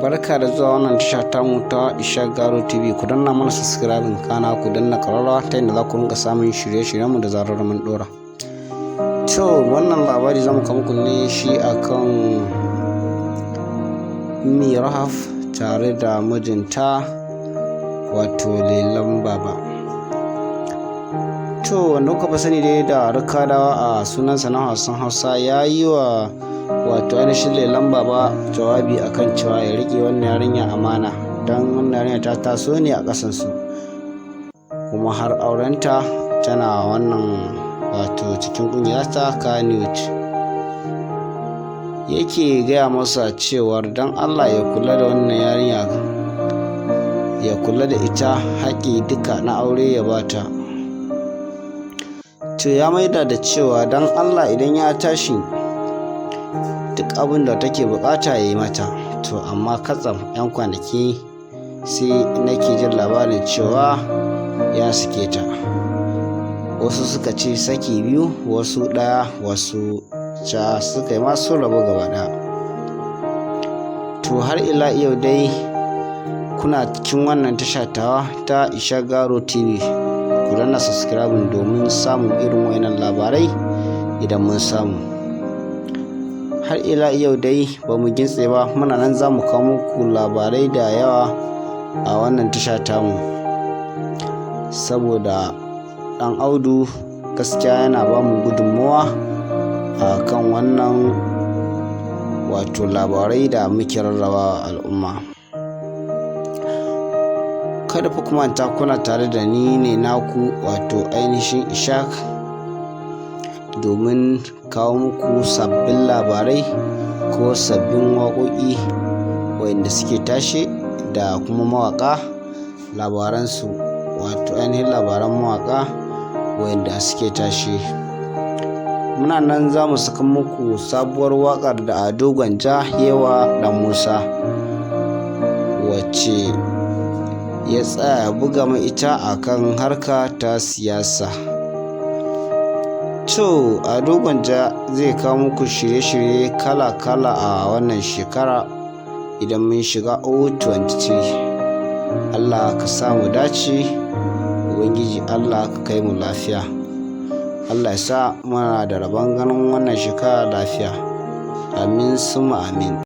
Barka da zuwa wannan tasha tamu ta Ishaq Garo TV. Ku danna mana subscribing, kana ku danna kararrawa ta yadda za ku rinka samun shirye-shiryenmu da zarar mun dora. To, wannan labari zamu kawo muku ne shi akan Ummi Rahab tare da mijinta, wato Lelan Baba. To, wanda kuka fi sani dai da Rikadawa a sunansa na wasan Hausa, ya yi wa wato ainihin Lelan Baba jawabi akan cewa ya riƙe wannan yarinya amana, don wannan yarinya ta taso ne a ƙasansu, kuma har aurenta tana wannan wato cikin ƙungiyar ta Kannywood. Yake gaya masa cewar don Allah ya kula da wannan yarinya, ya kula da ita, haƙƙi duka na aure ya bata. To, ya maida da cewa don Allah idan ya tashi, duk abin da take bukata ya yi mata. To, amma katsam 'yan kwanaki sai nake jin labarin cewa ya sake ta. Wasu suka ce saki biyu, wasu ɗaya, wasu ca suka yi masu rabu gaba ɗaya. To, har ila yau dai kuna cikin wannan tasha tawa ta Ishaq Garo TV. Ku danna subscribing domin samun irin wayannan labarai idan mun samu. Har ila yau dai ba mu gintse ba, muna nan za mu kawo muku labarai da yawa a wannan tasha tamu, saboda ɗan Audu gaskiya yana ba mu gudunmawa a kan wannan wato labarai da muke rarrabawa al'umma. Kada fa ku manta, kuna tare da ni ne naku, wato ainihin Ishaq, domin kawo muku sabbin labarai ko sabbin waƙoƙi wayanda suke tashe da kuma mawaƙa labaransu, wato ainihin labaran mawaƙa wayanda suke tashe. Muna nan za mu saka muku sabuwar waƙar da Ado Gwanja yawa Ɗan Musa, wacce ya tsaya buga mai ita akan harka ta siyasa. To, Ado Gwanja zai kawo muku shirye-shirye kala-kala a wannan shekara idan mun shiga 2023. Allah ka sa mu dace, Ubangiji Allah ka kai mu lafiya. Allah ya sa muna da rabon ganin wannan shekara lafiya. Amin summa amin.